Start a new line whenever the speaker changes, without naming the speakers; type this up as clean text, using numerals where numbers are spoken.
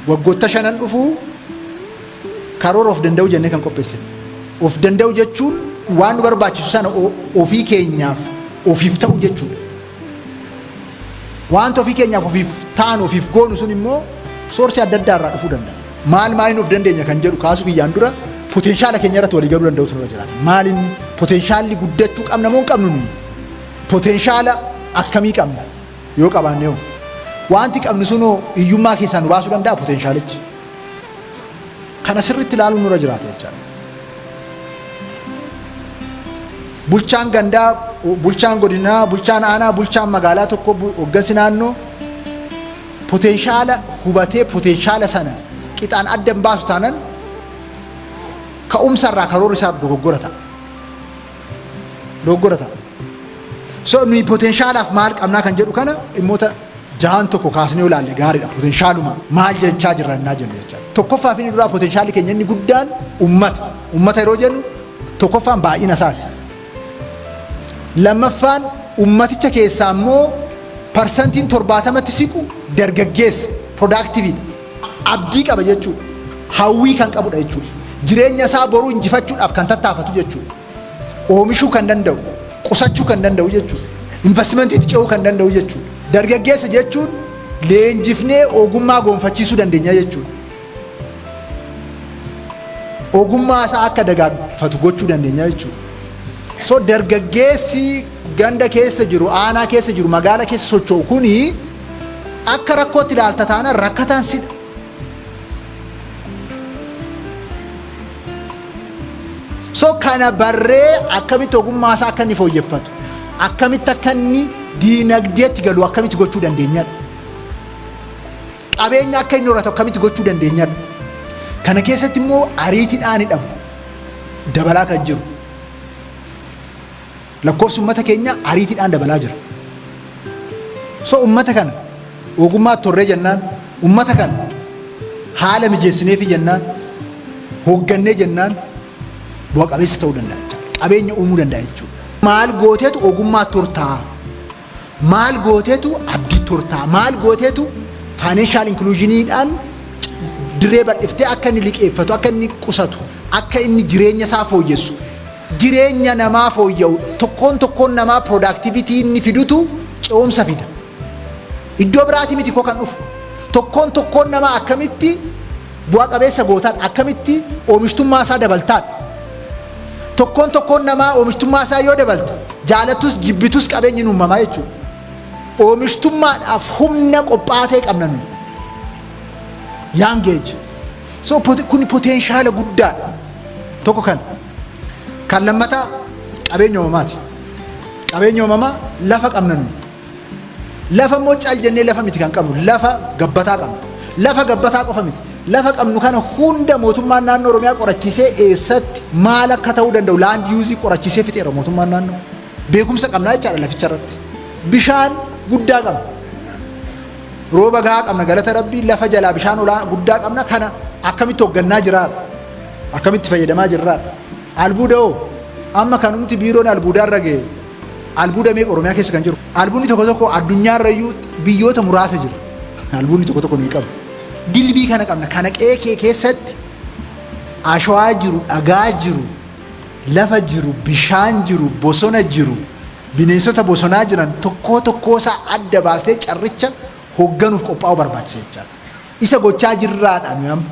Waggoota shanan dhufuu karoora of danda'uu jennee kan qopheessine. Of danda'u jechuun waan nu barbaachisu sana ofii keenyaaf ofiif ta'u jechuudha. Wanta ofii keenyaaf ofiif ta'an ofiif goonu sun immoo source adda addaa irraa dhufuu danda'a. Maal maaliin of dandeenya kan jedhu kaasuu kiyyaan dura potential keenya irratti walii galuu danda'utu nurra jiraata. Maaliin potentialli guddachuu qabna moo hin qabnu nuyi? Potential akkamii qabna yoo qabaanne hoo? Wanti qabnu sunoo hiyyummaa keessaa nu baasuu danda'a potentialichi? Kana sirriitti ilaaluun nurra jiraata jechaadha. Bulchaan gandaa, bulchaan godinaa, bulchaan aanaa, bulchaan magaalaa tokko, hoggansi naannoo potential hubatee potential sana qixaan adda hin baasu taanan ka'umsa irraa karoorri isaa dogoggora ta'a. Dogoggora ta'a. So nuyi potentialaaf maal qabnaa kan jedhu kana dhimmoota jahan tokko kaasnee ilaalle gaariidha. Potentialuma maal jechaa jirra innaa jennu jechaadha. Tokkoffaa fi inni duraa potentialli keenya inni guddaan ummata. Ummata yeroo jennu tokkoffaan baay'ina isaati. Lammaffaan ummaticha keessaa immoo 70%tti siqu dargaggeessa, productivedha. Abdii qaba jechuudha. Hawwii kan qabudha jechuudha. Jireenya isaa boruu injifachuudhaaf kan tattaafatu jechuudha. Oomishuu kan danda'u, qusachuu kan danda'u jechuudha. Investmentiitti ce'uu kan danda'u jechuudha. Dargaggeessa jechuun leenjifnee ogummaa gonfachiisuu dandeenya jechuudha. Ogummaa isaa akka dagaagfatu gochuu dandeenya jechuudha. So dargaggeessi ganda keessa jiru, aanaa keessa jiru, magaala keessa socho'u kuni akka rakkootti ilaalta taanaan rakkataan sidha. So kana barree akkamitti ogummaa isaa akka inni fooyyeffatu, akkamitti akka inni diinagdeetti galu akkamitti gochuu dandeenyadha. Qabeenya akka inni horatu akkamitti gochuu dandeenyadha. Kana keessatti immoo ariitiidhaan hidhamu dabalaa kan jiru. Lakkoofsi uummata keenya ariitiidhaan dabalaa jira. So uummata kana ogummaa torree jennaan, uummata kana haala mijeessineefi jennaan, hooggannee jennaan bu'a qabeessa ta'uu danda'a jechuudha. Qabeenya uumuu danda'a jechuudha. Maal gooteetu ogummaa tortaa? Maal gooteetu abdii tortaa? Maal gooteetu financial inclusioniidhaan dirree bal'iftee akka inni liqeeffatu, akka inni qusatu, akka inni jireenya isaa fooyyessu, jireenya namaa fooyya'u, tokkoon tokkoon namaa productivity inni fidutu ce'umsa fida. Iddoo biraatii miti koo kan dhufu. Tokkoon tokkoon namaa akkamitti bu'a qabeessa gootaan, akkamitti oomishtummaa isaa dabaltaan. Tokkoon tokkoon namaa oomishtummaa isaa yoo dabalte, jaalattus jibbitus qabeenyi nu uumamaa jechuudha. Oomishtummaadhaaf humna qophaa'aa ta'e qabna nuyi. Young age. So kun potential guddaadha. Tokko kan. Kan lammataa qabeenya uumamaati. Qabeenya uumamaa lafa qabna nuyi. Lafa immoo cal jennee lafa miti kan qabnu, lafa gabbataa qabna. Lafa gabbataa qofa miti. Lafa qabnu kana hunda mootummaan naannoo Oromiyaa qorachiisee eessatti maal akka ta'uu danda'u land use qorachiisee fixeera mootummaan naannoo. Beekumsa qabnaa jechaadha laficha irratti. Bishaan guddaa qabna. Rooba gahaa qabna, galata rabbii, lafa jalaa bishaan olaa guddaa qabna. Kana akkamitti hooggannaa jiraadha? Akkamitti fayyadamaa jirraadha? Albuuda hoo? Amma kanumti biiroon albuudaa irra ga'e albuuda meeqa Oromiyaa keessa kan jiru? Albuudni tokko tokko addunyaarra iyyuu biyyoota muraasa jira. Albuudni tokko tokko nuyi qabna. Dilbii kana qabna. Kana qe'ee kee keessatti ashawaa jiru, dhagaa jiru, lafa jiru, bishaan jiru, bosona jiru, bineensota bosonaa jiran tokkoo tokkoo isaa adda baasee carricha hoogganuuf qophaa'uu barbaachisa jechaadha. Isa gochaa jirraadha nuyi amma.